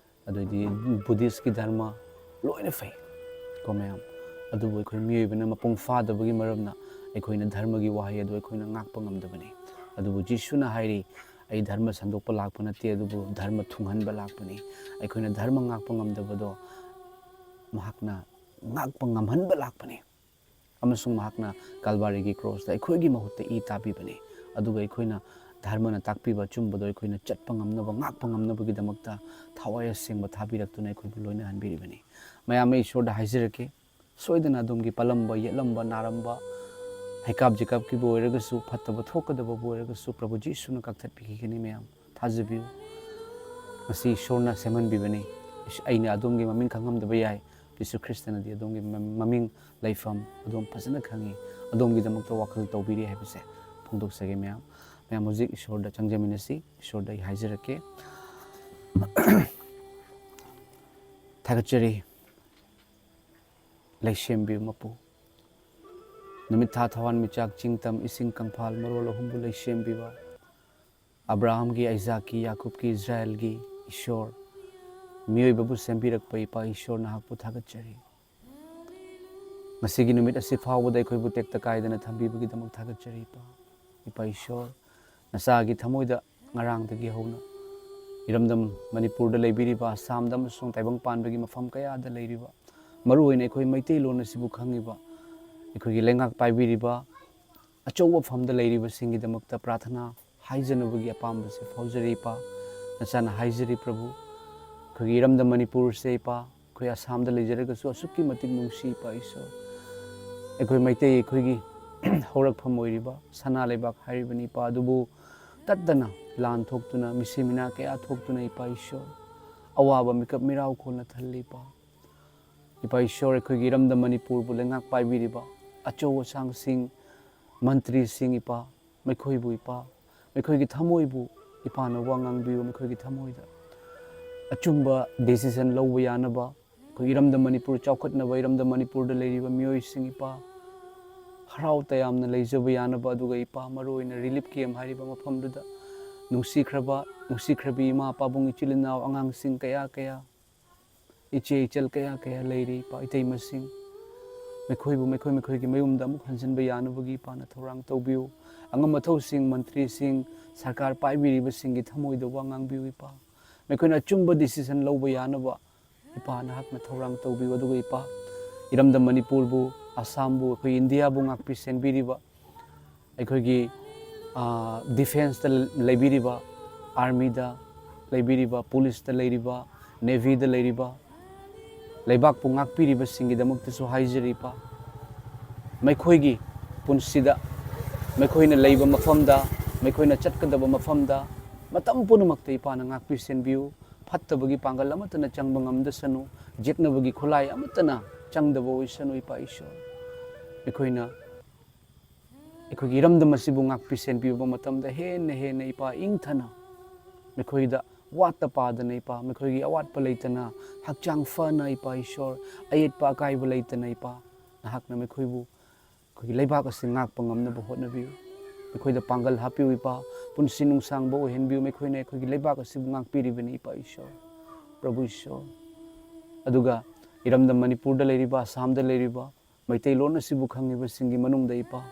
ꯑꯗꯩꯗꯤ ꯕꯨꯙꯤꯁꯀꯤ ꯙꯔꯃ ꯂꯣꯏꯅ ꯐꯩ ꯀꯣ ꯃꯌꯥꯝ꯫ ꯑꯗꯨꯕꯨ ꯑꯩꯈꯣꯏ ꯃꯤꯑꯣꯏꯕꯅ ꯃꯄꯨꯡ ꯐꯥꯗꯕꯒꯤ ꯃꯔꯝꯅ ꯑꯩꯈꯣꯏꯅ ꯙꯔꯃꯒꯤ ꯋꯥꯍꯩ ꯑꯗꯨ ꯑꯩꯈꯣꯏꯅ ꯉꯥꯛꯄ ꯉꯝꯗꯕꯅꯤ꯫ ꯑꯗꯨꯕꯨ ꯖꯤꯁꯨꯅ ꯍꯥꯏꯔꯤ, "ꯑꯩ ꯙꯔꯃ ꯁꯟꯗꯣꯛꯄ ꯂꯥꯛꯄ ꯅꯠꯇꯦ, ꯑꯗꯨꯕꯨ ꯙꯔꯃ ꯊꯨꯡꯍꯟꯕ ꯂꯥꯛꯄꯅꯤ"꯫ ꯑꯩꯈꯣꯏꯅ ꯙꯔꯃ ꯉꯥꯛꯄ ꯉꯝꯗꯕꯗꯣ ꯃꯍꯥꯛꯅ ꯉꯥꯛꯄ ꯉꯝꯍꯟꯕ ꯂꯥꯛꯄꯅꯤ꯫ ꯑꯃꯁꯨꯡ ꯃꯍꯥꯛꯅ ꯀꯜꯕꯥꯔꯤꯒꯤ ꯀ꯭ꯔꯣꯁꯇ ꯑꯩꯈꯣꯏꯒꯤ ꯃꯍꯨꯠꯇ ꯏ ꯇꯥꯕꯤꯕꯅꯤ꯫ ꯑꯗꯨꯒ ꯑꯩꯈꯣꯏꯅ ꯙꯔꯃꯅ ꯇꯥꯛꯄꯤꯕ ꯑꯆꯨꯝꯕꯗꯣ ꯑꯩꯈꯣꯏꯅ ꯆꯠꯄ ꯉꯝꯅꯕ, ꯉꯥꯛꯄ ꯉꯝꯅꯕꯒꯤꯗꯃꯛꯇ ꯊꯋꯥꯏ ꯑꯁꯦꯡꯕ ꯊꯥꯕꯤꯔꯛꯇꯨꯅ ꯑꯩꯈꯣꯏꯕꯨ ꯂꯣꯏꯅꯍꯟꯕꯤꯔꯤꯕꯅꯤ꯫ ꯃꯌꯥꯝ, ꯑꯩ ꯏꯁꯣꯔꯗ ꯍꯥꯏꯖꯔꯛꯀꯦ, ꯁꯣꯏꯗꯅ ꯑꯗꯣꯝꯒꯤ ꯄꯜꯂꯝꯕ, ꯌꯦꯠꯂꯝꯕ, ꯅꯥꯔꯝꯕ, ꯍꯩꯀꯥꯞ ꯖꯤꯀꯥꯞꯀꯤꯕꯨ ꯑꯣꯏꯔꯒꯁꯨ, ꯐꯠꯇꯕ ꯊꯣꯛꯀꯗꯕꯕꯨ ꯑꯣꯏꯔꯒꯁꯨ, ꯄ꯭ꯔꯚꯨ ꯖꯤꯁꯨꯅ ꯀꯛꯊꯠꯄꯤꯈꯤꯒꯅꯤ ꯃꯌꯥꯝ꯫ ꯊꯥꯖꯕꯤꯌꯨ꯫ ꯃꯁꯤ ꯏꯁꯣꯔꯅ ꯁꯦꯝꯍꯟꯕꯤꯕꯅꯤ꯫ ꯏꯁ-, ꯑꯩꯅ ꯑꯗꯣꯝꯒꯤ ꯃꯃꯤꯡ ꯈꯪꯉꯝꯗꯕ ꯌꯥꯏ꯫ ꯖꯤꯁꯨ ꯈ꯭ꯔꯤꯁꯇꯅꯗꯤ ꯑꯗꯣꯝꯒꯤ ꯃ-, ꯃꯃꯤꯡ, ꯂꯩꯐꯝ ꯑꯗꯣꯝ ꯐꯖꯅ ꯈꯪꯉꯤ꯫ ꯑꯗꯣꯝꯒꯤꯗꯃꯛꯇ ꯋꯥꯈꯜ ꯇꯧꯕꯤꯔꯤ ꯍꯥꯏꯕꯁꯦ ꯐꯣꯡꯗꯣꯛꯆꯒꯦ ꯃꯌꯥꯝ꯫ ꯃꯌꯥꯝ ꯍꯧꯖꯤꯛ ꯏꯁꯣꯔꯗ ꯆꯪꯖꯃꯤꯟꯅꯁꯤ꯫ ꯏꯁꯣꯔꯗ ꯑꯩ ꯍꯥꯏꯖꯔꯛꯀꯦ꯫ ꯊꯥꯒꯠꯆꯔꯤ꯫ ꯂꯩꯁꯦꯝꯕꯤꯌꯨ ꯃꯄꯨ꯫ ꯅꯨꯃꯤꯠ ꯊꯥ ꯊꯋꯥꯟ ꯃꯤꯆꯥꯛ ꯆꯤꯡ ꯇꯝ ꯏꯁꯤꯡ ꯀꯪꯐꯥꯜ ꯃꯔꯣꯜ ꯑꯍꯨꯝꯕꯨ ꯂꯩꯁꯦꯝꯕꯤꯕ꯫ ꯑꯕ꯭ꯔꯥꯍꯝꯒꯤ, ꯑꯥꯏꯖꯥꯛꯀꯤ, ꯌꯥꯀꯨꯕꯀꯤ, ꯏꯁꯔꯥꯌꯦꯜꯒꯤ ꯏꯁꯣꯔ, ꯃꯤꯑꯣꯏꯕꯕꯨ ꯁꯦꯝꯕꯤꯔꯛꯄ ꯏꯄꯥ ꯏꯁꯣꯔ, ꯅꯍꯥꯛꯄꯨ ꯊꯥꯒꯠꯆꯔꯤ꯫ ꯉꯁꯤꯒꯤ ꯅꯨꯃꯤꯠ ꯑꯁꯤ ꯐꯥꯎꯕꯗ ꯑꯩꯈꯣꯏꯕꯨ ꯇꯦꯛꯇ ꯀꯥꯏꯗꯅ ꯊꯝꯕꯤꯕꯒꯤꯗꯃꯛ ꯊꯥꯒꯠꯆꯔꯤ ꯏꯄꯥ꯫ ꯏꯄꯥ ꯏꯁꯣꯔ, ꯅꯆꯥꯒꯤ ꯊꯃꯣꯏꯗ ꯉꯔꯥꯡꯗꯒꯤ ꯍꯧꯅ ꯏꯔꯝꯗꯝ ꯃꯅꯤꯄꯨꯔꯗ ꯂꯩꯕꯤꯔꯤꯕ, ꯑꯁꯥꯝꯗ ꯑꯃꯁꯨꯡ ꯇꯥꯏꯕꯪ ꯄꯥꯟꯕꯒꯤ ꯃꯐꯝ ꯀꯌꯥꯗ ꯂꯩꯔꯤꯕ, ꯃꯔꯨꯑꯣꯏꯅ ꯑꯩꯈꯣꯏ ꯃꯩꯇꯩꯂꯣꯟ ꯑꯁꯤꯕꯨ ꯈꯪꯉꯤꯕ, ꯑꯩꯈꯣꯏꯒꯤ ꯂꯩꯉꯥꯛ ꯄꯥꯏꯕꯤꯔꯤꯕ, ꯑꯆꯧꯕ ꯐꯝꯗ ꯂꯩꯔꯤꯕꯁꯤꯡꯒꯤꯗꯃꯛꯇ ꯄ꯭ꯔꯥꯊꯅꯥ ꯍꯥꯏꯖꯅꯕꯒꯤ ꯑꯄꯥꯝꯕꯁꯦ ꯐꯥꯎꯖꯔꯤ ꯏꯄꯥ꯫ ꯅꯆꯥꯅ ꯍꯥꯏꯖꯔꯤ ꯄ꯭ꯔꯚꯨ, ꯑꯩꯈꯣꯏꯒꯤ ꯏꯔꯝꯗꯝ ꯃꯅꯤꯄꯨꯔꯁꯦ ꯏꯄꯥ, ꯑꯩꯈꯣꯏ ꯑꯁꯥꯝꯗ ꯂꯩꯖꯔꯒꯁꯨ ꯑꯁꯨꯛꯀꯤ ꯃꯇꯤꯛ ꯅꯨꯡꯁꯤ ꯏꯄꯥ ꯏꯁꯣꯔ꯫ ꯑꯩꯈꯣꯏ ꯃꯩꯇꯩ ꯑꯩꯈꯣꯏꯒꯤ ꯍꯧꯔꯛꯐꯝ ꯑꯣꯏꯔꯤꯕ ꯁꯅꯥ ꯂꯩꯕꯥꯛ ꯍꯥꯏꯔꯤꯕꯅꯤ ꯏꯄꯥ, ꯑꯗꯨꯕꯨ ꯇꯠꯇꯅ ꯂꯥꯟ ꯊꯣꯛꯇꯨꯅ, ꯃꯤꯁꯤ ꯃꯤꯅꯥ ꯀꯌꯥ ꯊꯣꯛꯇꯨꯅ ꯏꯄꯥ ꯏꯁꯣꯔ, ꯑꯋꯥꯕ ꯃꯤꯀꯞ ꯃꯤꯔꯥꯎ ꯈꯣꯜꯅ ꯊꯜꯂꯤ ꯏꯄꯥ꯫ ꯏꯄꯥ ꯏꯁꯣꯔ, ꯑꯩꯈꯣꯏꯒꯤ ꯏꯔꯝꯗꯝ ꯃꯅꯤꯄꯨꯔꯕꯨ ꯂꯩꯉꯥꯛ ꯄꯥꯏꯕꯤꯔꯤꯕ ꯑꯆꯧ ꯑꯁꯥꯡꯁꯤꯡ, ꯃꯟꯇ꯭ꯔꯤꯁꯤꯡ, ꯏꯄꯥ, ꯃꯈꯣꯏꯕꯨ, ꯏꯄꯥ, ꯃꯈꯣꯏꯒꯤ ꯊꯃꯣꯏꯕꯨ, ꯏꯄꯥꯅ ꯋꯥ ꯉꯥꯡꯕꯤꯌꯨ꯫ ꯃꯈꯣꯏꯒꯤ ꯊꯃꯣꯏꯗ ꯑꯆꯨꯝꯕ decision ꯂꯧꯕ ꯌꯥꯅꯕ, ꯑꯩꯈꯣꯏ ꯏꯔꯝꯗꯝ ꯃꯅꯤꯄꯨꯔ ꯆꯥꯎꯈꯠꯅꯕ, ꯏꯔꯝꯗꯝ ꯃꯅꯤꯄꯨꯔꯗ ꯂꯩꯔꯤꯕ ꯃꯤꯑꯣꯏꯁꯤꯡ, ꯏꯄꯥ, ꯍꯔꯥꯎ ꯇꯌꯥꯝꯅ ꯂꯩꯖꯕ ꯌꯥꯅꯕ, ꯑꯗꯨꯒ, ꯏꯄꯥ, ꯃꯔꯨ ꯑꯣꯏꯅ relief camp ꯍꯥꯏꯔꯤꯕ ꯃꯐꯝꯗꯨꯗ ꯅꯨꯡꯁꯤꯈ꯭ꯔꯕ, ꯅꯨꯡꯁꯤꯈ꯭ꯔꯕꯤ ꯏꯃꯥ, ꯄꯥꯕꯨꯡ, ꯏꯆꯤꯜ ꯏꯅꯥꯎ, ꯑꯉꯥꯡꯁꯤꯡ ꯀꯌꯥ ꯀꯌꯥ, ꯏꯆꯦ ꯏꯆꯜ ꯀꯌꯥ ꯀꯌꯥ ꯂꯩꯔꯤ, ꯏꯄꯥ, ꯏꯇꯩꯃꯁꯤꯡ, ꯃꯈꯣꯏꯕꯨ ꯃꯈꯣꯏ ꯃꯈꯣꯏꯒꯤ ꯃꯌꯨꯝꯗ ꯑꯃꯨꯛ ꯍꯟꯖꯤꯟꯕ ꯌꯥꯅꯕꯒꯤ, ꯏꯄꯥꯅ ꯊꯧꯔꯥꯡ ꯇꯧꯕꯤꯌꯨ꯫ ꯑꯉꯝ ꯑꯊꯧꯁꯤꯡ, ꯃꯟꯇ꯭ꯔꯤꯁꯤꯡ, ꯁꯔꯀꯥꯔ ꯄꯥꯏꯕꯤꯔꯤꯕꯁꯤꯡꯒꯤ ꯊꯃꯣꯏꯗ ꯋꯥ ꯉꯥꯡꯕꯤꯌꯨ, ꯏꯄꯥ꯫ ꯃꯈꯣꯏꯅ ꯑꯆꯨꯝꯕ decision ꯂꯧꯕ ꯌꯥꯅꯕ, ꯏꯄꯥ, ꯅꯍꯥꯛꯅ ꯊꯧꯔꯥꯡ ꯇꯧꯕꯤꯌꯨ꯫ ꯑꯗꯨꯒ, ꯏꯄꯥ, ꯏꯔꯝꯗꯝ ꯃꯅꯤꯄꯨꯔꯕꯨ, ꯑꯁꯥꯝꯕꯨ, ꯑꯩꯈꯣꯏ ꯏꯟꯗꯤꯌꯥꯕꯨ ꯉꯥꯛꯄꯤ ꯁꯦꯟꯕꯤꯔꯤꯕ ꯑꯩꯈꯣꯏꯒꯤ, ꯑ, defenceꯇ ꯂꯩꯕꯤꯔꯤꯕ, armyꯗ ꯂꯩꯕꯤꯔꯤꯕ, policeꯇ ꯂꯩꯔꯤꯕ, navyꯗ ꯂꯩꯔꯤꯕ, ꯂꯩꯕꯥꯛꯄꯨ ꯉꯥꯛꯄꯤꯔꯤꯕꯁꯤꯡꯒꯤꯗꯃꯛꯇꯁꯨ ꯍꯥꯏꯖꯔꯤ, ꯏꯄꯥ꯫ ꯃꯈꯣꯏꯒꯤ ꯄꯨꯟꯁꯤꯗ, ꯃꯈꯣꯏꯅ ꯂꯩꯕ ꯃꯐꯝꯗ, ꯃꯈꯣꯏꯅ ꯆꯠꯀꯗꯕ ꯃꯐꯝꯗ, ꯃꯇꯝ ꯄꯨꯝꯅꯃꯛꯇ ꯏꯄꯥꯅ ꯉꯥꯛꯄꯤ ꯁꯦꯟꯕꯤꯌꯨ꯫ ꯐꯠꯇꯕꯒꯤ ꯄꯥꯡꯒꯜ ꯑꯃꯠꯇꯅ ꯆꯪꯕ ꯉꯝꯗꯁꯅꯨ, ꯌꯦꯛꯅꯕꯒꯤ ꯈꯨꯠꯂꯥꯏ ꯑꯃꯠꯇꯅ ꯆꯪꯗꯕ ꯑꯣꯏꯁꯅꯨ, ꯏꯄꯥ ꯏꯁꯣꯔ꯫ ꯑꯩꯈꯣꯏꯅ ꯑꯩꯈꯣꯏꯒꯤ ꯏꯔꯝꯗꯝ ꯑꯁꯤꯕꯨ ꯉꯥꯛꯄꯤ ꯁꯦꯟꯕꯤꯕ ꯃꯇꯝꯗ ꯍꯦꯟꯅ ꯍꯦꯟꯅ, ꯏꯄꯥ, ꯏꯪꯊꯅ, ꯃꯈꯣꯏꯗ ꯋꯥꯠꯇ ꯄꯥꯗꯅ, ꯏꯄꯥ, ꯃꯈꯣꯏꯒꯤ ꯑꯋꯥꯠꯄ ꯂꯩꯇꯅ, ꯍꯛꯆꯥꯡ ꯐꯅ, ꯏꯄꯥ ꯏꯁꯣꯔ, ꯑꯌꯦꯠꯄ ꯑꯀꯥꯏꯕ ꯂꯩꯇꯅ, ꯏꯄꯥ, ꯅꯍꯥꯛꯅ ꯃꯈꯣꯏꯕꯨ ꯑꯩꯈꯣꯏꯒꯤ ꯂꯩꯕꯥꯛ ꯑꯁꯤ ꯉꯥꯛꯄ ꯉꯝꯅꯕ ꯍꯣꯠꯅꯕꯤꯌꯨ꯫ ꯃꯈꯣꯏꯗ ꯄꯥꯡꯒꯜ ꯍꯥꯞꯄꯤꯌꯨ, ꯏꯄꯥ꯫ ꯄꯨꯟꯁꯤ ꯅꯨꯡꯁꯥꯡꯕ ꯑꯣꯏꯍꯟꯕꯤꯌꯨ꯫ ꯃꯈꯣꯏꯅ ꯑꯩꯈꯣꯏꯒꯤ ꯂꯩꯕꯥꯛ ꯑꯁꯤꯕꯨ ꯉꯥꯛꯄꯤꯔꯤꯕꯅꯤ, ꯏꯄꯥ ꯏꯁꯣꯔ, ꯄ꯭ꯔꯚꯨ ꯏꯁꯣꯔ꯫ ꯑꯗꯨꯒ ꯏꯔꯝꯗꯝ ꯃꯅꯤꯄꯨꯔꯗ ꯂꯩꯔꯤꯕ, ꯑꯁꯥꯝꯗ ꯂꯩꯔꯤꯕ, ꯃꯩꯇꯩꯂꯣꯟ ꯑꯁꯤꯕꯨ ꯈꯪꯉꯤꯕꯁꯤꯡꯒꯤ ꯃꯅꯨꯡꯗ, ꯏꯄꯥ,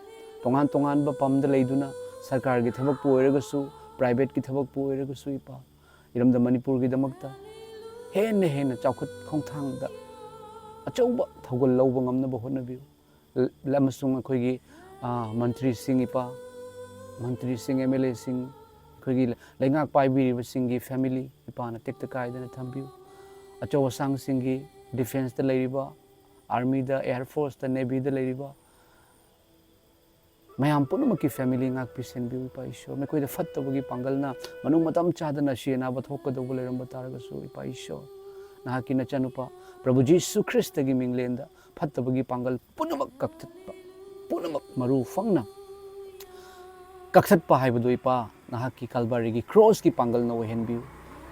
ꯇꯣꯉꯥꯟ ꯇꯣꯉꯥꯟꯕ ꯄꯝꯗ ꯂꯩꯗꯨꯅ, ꯁꯔꯀꯥꯔꯒꯤ ꯊꯕꯛꯄꯨ ꯑꯣꯏꯔꯒꯁꯨ, privateꯀꯤ ꯊꯕꯛꯄꯨ ꯑꯣꯏꯔꯒꯁꯨ, ꯏꯄꯥ, ꯏꯔꯝꯗꯝ ꯃꯅꯤꯄꯨꯔꯒꯤꯗꯃꯛꯇ ꯍꯦꯟꯅ ꯍꯦꯟꯅ ꯆꯥꯎꯈꯠ ꯈꯣꯡꯊꯥꯡꯗ ꯑꯆꯧꯕ ꯊꯧꯒꯜ ꯂꯧꯕ ꯉꯝꯅꯕ ꯍꯣꯠꯅꯕꯤꯌꯨ꯫ ꯂ-, ꯑꯃꯁꯨꯡ ꯑꯩꯈꯣꯏꯒꯤ, ꯑ, ꯃꯟꯇ꯭ꯔꯤꯁꯤꯡ, ꯏꯄꯥ, ꯃꯟꯇ꯭ꯔꯤꯁꯤꯡ, MLAꯁꯤꯡ, ꯑꯩꯈꯣꯏꯒꯤ ꯂꯩꯉꯥꯛ ꯄꯥꯏꯕꯤꯔꯤꯕꯁꯤꯡꯒꯤ family, ꯏꯄꯥꯅ ꯇꯦꯛꯇ ꯀꯥꯏꯗꯅ ꯊꯝꯕꯤꯌꯨ꯫ ꯑꯆꯧ ꯑꯁꯥꯡꯁꯤꯡꯒꯤ, defenceꯇ ꯂꯩꯔꯤꯕ, armyꯗ, air forceꯇ, navyꯗ ꯂꯩꯔꯤꯕ ꯃꯌꯥꯝ ꯄꯨꯝꯅꯃꯛꯀꯤ family ꯉꯥꯛꯄꯤ ꯁꯦꯟꯕꯤꯌꯨ, ꯏꯄꯥ ꯏꯁꯣꯔ꯫ ꯃꯈꯣꯏꯗ ꯐꯠꯇꯕꯒꯤ ꯄꯥꯡꯒꯜꯅ ꯃꯅꯨꯡ ꯃꯇꯝ ꯆꯥꯗꯅ ꯑꯁꯤ ꯑꯅꯥꯕ ꯊꯣꯛꯀꯗꯧꯕ ꯂꯩꯔꯝꯕ ꯇꯥꯔꯒꯁꯨ, ꯏꯄꯥ ꯏꯁꯣꯔ, ꯅꯍꯥꯛꯀꯤ ꯅꯆꯥꯅꯨꯄꯥ ꯄ꯭ꯔꯚꯨ ꯖꯤꯁꯨ ꯈ꯭ꯔꯤꯁꯇꯒꯤ ꯃꯤꯡꯂꯦꯟꯗ ꯐꯠꯇꯕꯒꯤ ꯄꯥꯡꯒꯜ ꯄꯨꯝꯅꯃꯛ ꯀꯛꯊꯠꯄ, ꯄꯨꯝꯅꯃꯛ ꯃꯔꯨ ꯐꯪꯅ ꯀꯛꯊꯠꯄ ꯍꯥꯏꯕꯗꯨ, ꯏꯄꯥ, ꯅꯍꯥꯛꯀꯤ ꯀꯜꯚꯥꯔꯤꯒꯤ ꯀ꯭ꯔꯣꯁꯀꯤ ꯄꯥꯡꯒꯜꯅ ꯑꯣꯏꯍꯟꯕꯤꯌꯨ꯫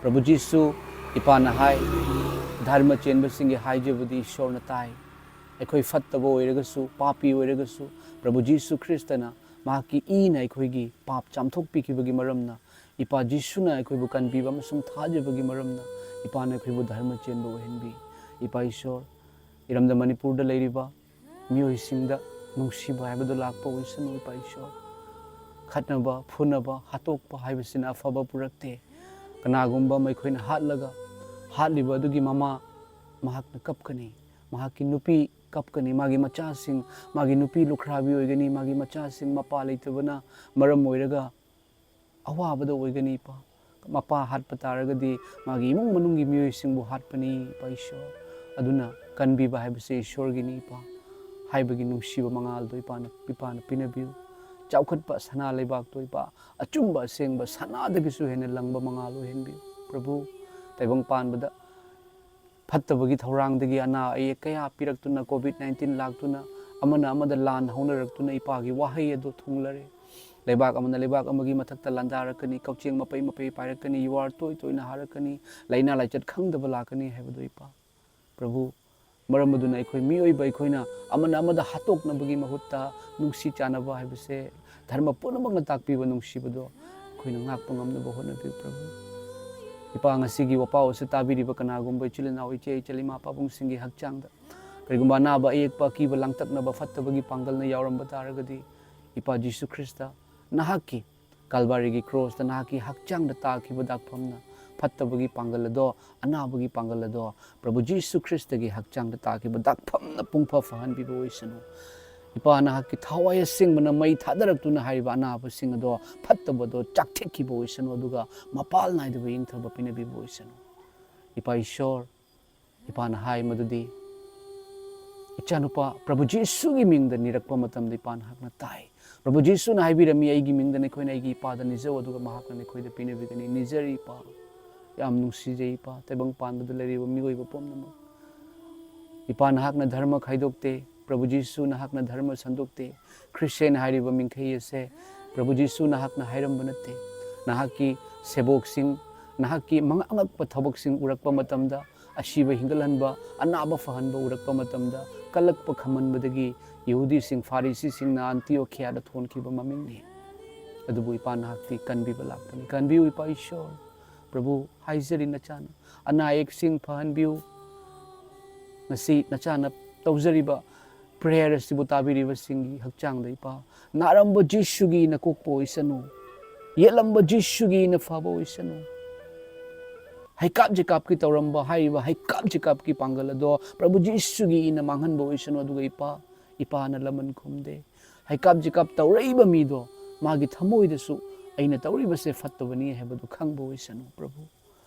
ꯄ꯭ꯔꯚꯨ ꯖꯤꯁꯨ, ꯏꯄꯥꯅ ꯍꯥꯏ, ꯙꯔꯃ ꯆꯦꯟꯕꯁꯤꯡꯒꯤ ꯍꯥꯏꯖꯕꯗꯤ ꯏꯁꯣꯔꯅ ꯇꯥꯏ꯫ ꯑꯩꯈꯣꯏ ꯐꯠꯇꯕ ꯑꯣꯏꯔꯒꯁꯨ, ꯄꯥꯄꯤ ꯑꯣꯏꯔꯒꯁꯨ, ꯄ꯭ꯔꯚꯨ ꯖꯤꯁꯨ ꯈ꯭ꯔꯤꯁꯇꯅ ꯃꯍꯥꯛꯀꯤ ꯏꯅ ꯑꯩꯈꯣꯏꯒꯤ ꯄꯥꯞ ꯆꯥꯝꯊꯣꯛꯄꯤꯈꯤꯕꯒꯤ ꯃꯔꯝꯅ, ꯏꯄꯥ ꯖꯤꯁꯨꯅ ꯑꯩꯈꯣꯏꯕꯨ ꯀꯟꯕꯤꯕ ꯑꯃꯁꯨꯡ ꯊꯥꯖꯕꯒꯤ ꯃꯔꯝꯅ, ꯏꯄꯥꯅ ꯑꯩꯈꯣꯏꯕꯨ ꯙꯔꯃ ꯆꯦꯟꯕ ꯑꯣꯏꯍꯟꯕꯤ꯫ ꯏꯄꯥ ꯏꯁꯣꯔ, ꯏꯔꯝꯗꯝ ꯃꯅꯤꯄꯨꯔꯗ ꯂꯩꯔꯤꯕ ꯃꯤꯑꯣꯏꯁꯤꯡꯗ ꯅꯨꯡꯁꯤꯕ ꯍꯥꯏꯕꯗꯨ ꯂꯥꯛꯄ ꯑꯣꯏꯁꯅꯨ, ꯏꯄꯥ ꯏꯁꯣꯔ꯫ ꯈꯠꯅꯕ, ꯐꯨꯅꯕ, ꯍꯥꯠꯇꯣꯛꯄ ꯍꯥꯏꯕꯁꯤꯅ ꯑꯐꯕ ꯄꯨꯔꯛꯇꯦ꯫ ꯀꯅꯥꯒꯨꯝꯕ ꯑꯃ ꯑꯩꯈꯣꯏꯅ ꯍꯥꯠꯂꯒ, ꯍꯥꯠꯂꯤꯕ ꯑꯗꯨꯒꯤ ꯃꯃꯥ, ꯃꯍꯥꯛꯅ ꯀꯞꯀꯅꯤ, ꯃꯍꯥꯛꯀꯤ ꯅꯨꯄꯤ ꯀꯞꯀꯅꯤ, ꯃꯥꯒꯤ ꯃꯆꯥꯁꯤꯡ, ꯃꯥꯒꯤ ꯅꯨꯄꯤ ꯂꯨꯈ꯭ꯔꯥꯕꯤ ꯑꯣꯏꯒꯅꯤ, ꯃꯥꯒꯤ ꯃꯆꯥꯁꯤꯡ ꯃꯄꯥ ꯂꯩꯇꯕꯅ ꯃꯔꯝ ꯑꯣꯏꯔꯒ ꯑꯋꯥꯕꯗ ꯑꯣꯏꯒꯅꯤ, ꯏꯄꯥ꯫ ꯃꯄꯥ ꯍꯥꯠꯄ ꯇꯥꯔꯒꯗꯤ ꯃꯥꯒꯤ ꯏꯃꯨꯡ ꯃꯅꯨꯡꯒꯤ ꯃꯤꯑꯣꯏꯁꯤꯡꯕꯨ ꯍꯥꯠꯄꯅꯤ, ꯏꯄꯥ ꯏꯁꯣꯔ꯫ ꯑꯗꯨꯅ ꯀꯟꯕꯤꯕ ꯍꯥꯏꯕꯁꯦ ꯏꯁꯣꯔꯒꯤꯅꯤ, ꯏꯄꯥ꯫ ꯍꯥꯏꯕꯒꯤ ꯅꯨꯡꯁꯤꯕ ꯃꯉꯥꯜꯗꯣ ꯏꯄꯥꯅ, ꯏꯄꯥꯅ ꯄꯤꯅꯕꯤꯌꯨ꯫ ꯆꯥꯎꯈꯠꯄ ꯁꯅꯥ ꯂꯩꯕꯥꯛꯇꯣ, ꯏꯄꯥ, ꯑꯆꯨꯝꯕ ꯑꯁꯦꯡꯕ ꯁꯅꯥꯗꯒꯤꯁꯨ ꯍꯦꯟꯅ ꯂꯪꯕ ꯃꯉꯥꯜ ꯑꯣꯏꯍꯟꯕꯤꯌꯨ, ꯄ꯭ꯔꯚꯨ꯫ ꯇꯥꯏꯕꯪ ꯄꯥꯟꯕꯗ ꯐꯠꯇꯕꯒꯤ ꯊꯧꯔꯥꯡꯗꯒꯤ ꯑꯅꯥ ꯑꯌꯦꯛ ꯀꯌꯥ ꯄꯤꯔꯛꯇꯨꯅ, ꯀꯣꯚꯤꯗ ꯅꯥꯏꯟꯇꯤꯟ ꯂꯥꯛꯇꯨꯅ, ꯑꯃꯅ ꯑꯃꯗ ꯂꯥꯟ ꯍꯧꯅꯔꯛꯇꯨꯅ, ꯏꯄꯥꯒꯤ ꯋꯥꯍꯩ ꯑꯗꯨ ꯊꯨꯡꯂꯔꯦ꯫ ꯂꯩꯕꯥꯛ ꯑꯃꯅ ꯂꯩꯕꯥꯛ ꯑꯃꯒꯤ ꯃꯊꯛꯇ ꯂꯥꯟꯗꯥꯔꯛꯀꯅꯤ, ꯀꯛꯆꯦꯡ ꯃꯄꯩ ꯃꯄꯩ ꯄꯥꯏꯔꯛꯀꯅꯤ, ꯌꯨ ꯑꯥꯔ ꯇꯣꯏ ꯇꯣꯏꯅ ꯍꯥꯔꯛꯀꯅꯤ, ꯂꯥꯏꯅꯥ ꯂꯥꯏꯆꯠ ꯈꯪꯗꯕ ꯂꯥꯛꯀꯅꯤ ꯍꯥꯏꯕꯗꯨ, ꯏꯄꯥ꯫ ꯄ꯭ꯔꯚꯨ, ꯃꯔꯝ ꯑꯗꯨꯅ ꯑꯩꯈꯣꯏ ꯃꯤꯑꯣꯏꯕ ꯑꯩꯈꯣꯏꯅ ꯑꯃꯅ ꯑꯃꯗ ꯍꯥꯠꯇꯣꯛꯅꯕꯒꯤ ꯃꯍꯨꯠꯇ ꯅꯨꯡꯁꯤ ꯆꯥꯟꯅꯕ ꯍꯥꯏꯕꯁꯦ, ꯙꯔꯃ ꯄꯨꯝꯅꯃꯛꯅ ꯇꯥꯛꯄꯤꯕ ꯅꯨꯡꯁꯤꯕꯗꯣ ꯑꯩꯈꯣꯏꯅ ꯉꯥꯛꯄ ꯉꯝꯅꯕ ꯍꯣꯠꯅꯕꯤꯌꯨ, ꯄ꯭ꯔꯚꯨ꯫ ꯏꯄꯥ, ꯉꯁꯤꯒꯤ ꯋꯥꯄꯥꯎ ꯑꯁꯤ ꯇꯥꯕꯤꯔꯤꯕ ꯀꯅꯥꯒꯨꯝꯕ ꯏꯆꯤꯜ ꯏꯅꯥꯎ, ꯏꯆꯦ ꯏꯆꯜ, ꯏꯃꯥ ꯄꯥꯕꯨꯡꯁꯤꯡꯒꯤ ꯍꯛꯆꯥꯡꯗ ꯀꯔꯤꯒꯨꯝꯕ ꯑꯅꯥꯕ, ꯑꯌꯦꯛꯄ, ꯑꯀꯤꯕ, ꯂꯥꯡꯇꯛꯅꯕ, ꯐꯠꯇꯕꯒꯤ ꯄꯥꯡꯒꯜꯅ ꯌꯥꯎꯔꯝꯕ ꯇꯥꯔꯒꯗꯤ, ꯏꯄꯥ ꯖꯤꯁꯨ ꯈ꯭ꯔꯤꯁꯇ, ꯅꯍꯥꯛꯀꯤ ꯀꯜꯚꯥꯔꯤꯒꯤ ꯀ꯭ꯔꯣꯁꯇ ꯅꯍꯥꯛꯀꯤ ꯍꯛꯆꯥꯡꯗ ꯇꯥꯈꯤꯕ ꯗꯥꯛꯐꯝꯅ ꯐꯠꯇꯕꯒꯤ ꯄꯥꯡꯒꯜ ꯑꯗꯣ, ꯑꯅꯥꯕꯒꯤ ꯄꯥꯡꯒꯜ ꯑꯗꯣ, ꯄ꯭ꯔꯚꯨ ꯖꯤꯁꯨ ꯈ꯭ꯔꯤꯁꯇꯒꯤ ꯍꯛꯆꯥꯡꯗ ꯇꯥꯈꯤꯕ ꯗꯥꯛꯐꯝꯅ ꯄꯨꯡꯐ ꯐꯍꯟꯕꯤꯕ ꯑꯣꯏꯁꯅꯨ꯫ ꯏꯄꯥ, ꯅꯍꯥꯛꯀꯤ ꯊꯋꯥꯏ ꯑꯁꯦꯡꯕꯅ ꯃꯩ ꯊꯥꯗꯔꯛꯇꯨꯅ ꯍꯥꯏꯔꯤꯕ ꯑꯅꯥꯕꯁꯤꯡ ꯑꯗꯣ, ꯐꯠꯇꯕꯗꯣ ꯆꯥꯛꯊꯦꯛꯈꯤꯕ ꯑꯣꯏꯁꯅꯨ, ꯑꯗꯨꯒ ꯃꯄꯥꯜ ꯅꯥꯏꯗꯕ ꯏꯪꯊꯕ ꯄꯤꯅꯕꯤꯕ ꯑꯣꯏꯁꯅꯨ꯫ ꯏꯄꯥ ꯏꯁꯣꯔ, ꯏꯄꯥꯅ ꯍꯥꯏ ꯃꯗꯨꯗꯤ, ꯏꯆꯥꯅꯨꯄꯥ ꯄ꯭ꯔꯚꯨ ꯖꯤꯁꯨꯒꯤ ꯃꯤꯡꯗ ꯅꯤꯔꯛꯄ ꯃꯇꯝꯗ ꯏꯄꯥ ꯅꯍꯥꯛꯅ ꯇꯥꯏ꯫ ꯄ꯭ꯔꯚꯨ ꯖꯤꯁꯨꯅ ꯍꯥꯏꯕꯤꯔꯝꯃꯤ, "ꯑꯩꯒꯤ ꯃꯤꯡꯗ ꯅꯈꯣꯏꯅ ꯑꯩꯒꯤ ꯏꯄꯥꯗ ꯅꯤꯖꯧ, ꯑꯗꯨꯒ ꯃꯍꯥꯛꯅ ꯅꯈꯣꯏꯗ ꯄꯤꯅꯕꯤꯒꯅꯤ꯫" ꯅꯤꯖꯔꯤ, ꯏꯄꯥ꯫ ꯌꯥꯝ ꯅꯨꯡꯁꯤꯖꯩ ꯏꯄꯥ, ꯇꯥꯏꯕꯪ ꯄꯥꯟꯕꯗ ꯂꯩꯔꯤꯕ ꯃꯤꯑꯣꯏꯕ ꯄꯨꯝꯅꯃꯛ꯫ ꯏꯄꯥ, ꯅꯍꯥꯛꯅ ꯙꯔꯃ ꯈꯥꯏꯗꯣꯛꯇꯦ꯫ ꯄ꯭ꯔꯚꯨ ꯖꯤꯁꯨ, ꯅꯍꯥꯛꯅ ꯙꯔꯃ ꯁꯟꯗꯣꯛꯇꯦ꯫ ꯈ꯭ꯔꯤꯁꯇꯤꯌꯥꯟ ꯍꯥꯏꯔꯤꯕ ꯃꯤꯡꯈꯩ ꯑꯁꯦ ꯄ꯭ꯔꯚꯨ ꯖꯤꯁꯨ ꯅꯍꯥꯛꯅ ꯍꯥꯏꯔꯝꯕ ꯅꯠꯇꯦ꯫ ꯅꯍꯥꯛꯀꯤ ꯁꯦꯕꯣꯛꯁꯤꯡ, ꯅꯍꯥꯛꯀꯤ ꯃꯉꯥ ꯑꯉꯛꯄ ꯊꯕꯛꯁꯤꯡ ꯎꯔꯛꯄ ꯃꯇꯝꯗ, ꯑꯁꯤꯕ ꯍꯤꯡꯒꯠꯍꯟꯕ, ꯑꯅꯥꯕ ꯐꯍꯟꯕ ꯎꯔꯛꯄ ꯃꯇꯝꯗ, ꯀꯜꯂꯛꯄ ꯈꯝꯍꯟꯕꯗꯒꯤ ꯌꯍꯨꯗꯤꯁꯤꯡ, ꯐꯥꯔꯤꯁꯤꯁꯤꯡꯅ ꯑꯟꯇꯤꯌꯣꯈꯤꯌꯥꯗ ꯊꯣꯟꯈꯤꯕ ꯃꯃꯤꯡꯅꯤ꯫ ꯑꯗꯨꯕꯨ ꯏꯄꯥ, ꯅꯍꯥꯛꯇꯤ ꯀꯟꯕꯤꯕ ꯂꯥꯛꯄꯅꯤ꯫ ꯀꯟꯕꯤꯌꯨ ꯏꯄꯥ ꯏꯁꯣꯔ꯫ ꯄ꯭ꯔꯚꯨ, ꯍꯥꯏꯖꯔꯤ ꯅꯆꯥꯅ ꯑꯅꯥ ꯑꯌꯦꯛꯁꯤꯡ ꯐꯍꯟꯕꯤꯌꯨ꯫ ꯉꯁꯤ ꯅꯆꯥꯅ ꯇꯧꯖꯔꯤꯕ ꯄ꯭ꯔꯦꯌꯔ ꯑꯁꯤꯕꯨ ꯇꯥꯕꯤꯔꯤꯕꯁꯤꯡꯒꯤ ꯍꯛꯆꯥꯡꯗ ꯏꯄꯥ, ꯅꯥꯔꯝꯕ ꯖꯤꯁꯨꯒꯤ ꯏꯅ ꯀꯣꯛꯄ ꯑꯣꯏꯁꯅꯨ, ꯌꯦꯠꯂꯝꯕ ꯖꯤꯁꯨꯒꯤ ꯏꯅ ꯐꯕ ꯑꯣꯏꯁꯅꯨ꯫ ꯍꯩꯀꯥꯞ ꯖꯤꯀꯥꯞꯀꯤ ꯇꯧꯔꯝꯕ ꯍꯥꯏꯔꯤꯕ ꯍꯩꯀꯥꯞ ꯖꯤꯀꯥꯞꯀꯤ ꯄꯥꯡꯒꯜ ꯑꯗꯣ ꯄ꯭ꯔꯚꯨ ꯖꯤꯁꯨꯒꯤ ꯏꯅ ꯃꯥꯡꯍꯟꯕ ꯑꯣꯏꯁꯅꯨ꯫ ꯑꯗꯨꯒ ꯏꯄꯥ, ꯏꯄꯥꯅ ꯂꯃꯟ ꯈꯨꯝꯗꯦ꯫ ꯍꯩꯀꯥꯞ ꯖꯤꯀꯥꯞ ꯇꯧꯔꯛꯏꯕ ꯃꯤꯗꯣ ꯃꯥꯒꯤ ꯊꯃꯣꯏꯗꯁꯨ ꯑꯩꯅ ꯇꯧꯔꯤꯕꯁꯦ ꯐꯠꯇꯕꯅꯤ ꯍꯥꯏꯕꯗꯨ ꯈꯪꯕ ꯑꯣꯏꯁꯅꯨ ꯄ꯭ꯔꯚꯨ꯫